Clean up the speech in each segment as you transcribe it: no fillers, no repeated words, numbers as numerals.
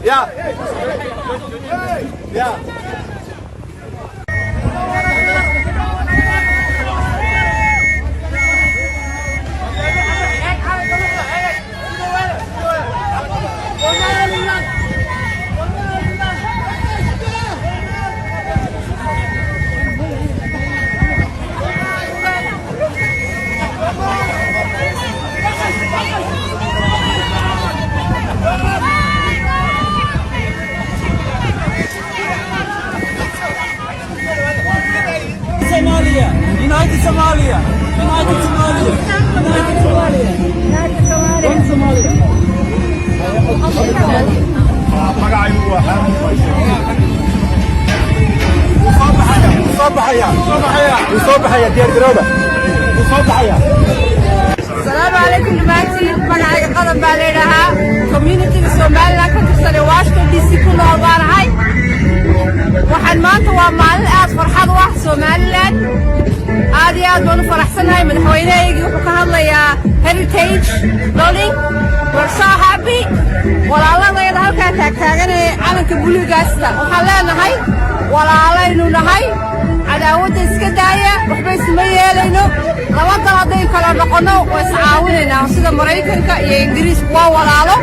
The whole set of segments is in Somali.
Ya. Somalia! United Somalia! United Somalia! United Somalia! One Somalia! Magacaygu waa Xaamud Faysal. Wuu soo baxaya, wuu soo baxaya, soo baxaya, wuu soo baxaya. Diyaar garooba, wuu soo baxaya. Asalaamu calaykum dhammaantiin. Magacayga Qadan baa leedhahaa. Communityga Somaliland ka tirsan ee Washington DC ku nool baanahay. Waxaan maanta waa maalin aad farxad u ah Somaliland. Aad iyo aad baan u faraxsanahay. Madaxweynahaygii wuxuu ka hadlayaa Heritage Building. We're so happy. Walaaladayda halkaa taagtaaganee calanka buluugaasta, waxaan leenahay walaalaynu nahay, cadaawadda iska daaya, waxba isma yeelayno. Laba dal hadday kala noqonno, waa iscaawinaynaa, sida Maraykanka iyo Ingiriisku waa walaalo,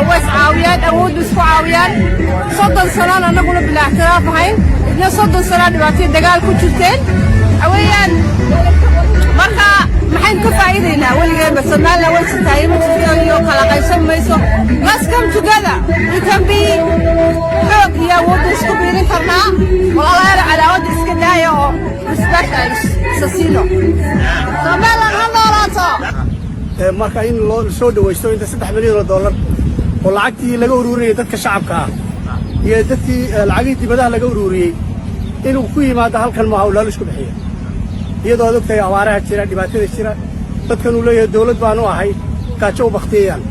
way iscaawiyaan, awooddu isku caawiyaan. 30 sanaan annaguna bilaa ictiraaf ahayn, idna 30 sanaa dhibaataya dagaal ku jirteen. Waxa weeyaan, marka maxaynu ka faa'iidaynaa? Weligeenba Somaliland way jirtaa, ma jirto iyo kala qaybsan mayso. Let's come together. We can be xoog iyo awoodda isku biirin karnaa. Walaalayaal, cadaawadda iska daaya oo respect ay isa siino. Somaliland ha noolaato. Marka in loo soo dhawaysto inta $3 milyan oo lacagtii laga ururinayay dadka shacabka ah iyo dadkii lacagihii dibadaha laga ururiyey inuu ku yimaado halkan maaha, uu laalush ku bixiyo, iyadoo aad ogtahay abaaraha jira, dhibaatada jira, dadkan uu leeyahay dawlad baanu ahay gaajo u baktiyayaan.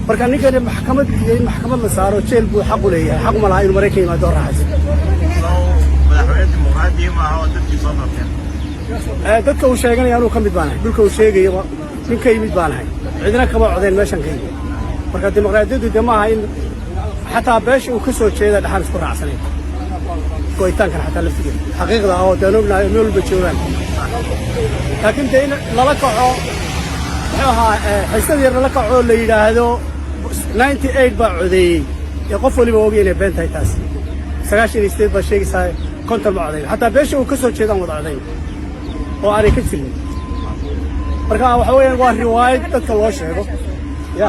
Marka ninkani maxkamad iyo in maxkamad la saaro, jeel buu xaq u leeyahay. Xaq uma laha inuu Maraykan yimaado oo raaxayso. Madaxweyne dimuqraadi maaha oo dadkii soo doorteen. Dadka uu sheeganaya anuu ka mid baanahay. Dhulka uu sheegayo nin ka yimid baanahay. Cidina kama codeen meeshan ka yimid. Marka dimuqraadiyaddu de maaha in xataa beesha uu ka soo jeeda dhaxaan isku raacsanayn go'itaankan xataa laftigeeda xaqiiqda ah oo daan ognahay oo meel walba joogaan. Laakiin dee in lala kaco, muxuu ahaa, xiisad yar lala kaco, la yidhaahdo 98 baa codeeyey, ee qof waliba ogay inay been tahay taas. 98 baa sheegaysaa, 50 ma codayn. Xataa beesha uu ka soo jeedaan wada codayn oo aanay ka jirin. Marka waxa weeyaan waa riwaayad dadka loo sheego ya.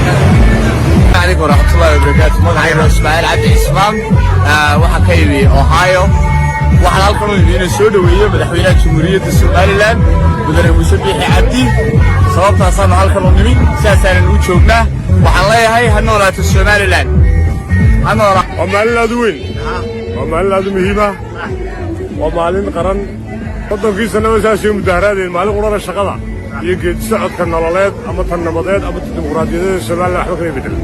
Calaykum waraxmatullahi wabarakaatu. Magacayga waa Ismaaciil Cabdi Cismaan. Waxaan ka imi Ohio. Waxaan halkan u imi inuu soo dhoweeyo madaxweynaha Jamhuuriyadda Somaliland, Mudane Muuse Biixi Cabdi. Sababtaasaanu halkan u nimi, sidaasaanan u joognaa. Waxaan leeyahay ha noolaato Somaliland, ha noolaa. Waa maalin aad u weyn, waa maalin aad u muhiima, waa maalin qaran. 30kii sannaba saasay mudaharaadeen. Maalin qurana shaqada iyo geedi socodka nololeed ama tan nabadeed ama tan dimuqraadiyadeed ee Somaliland waxba kama bedel.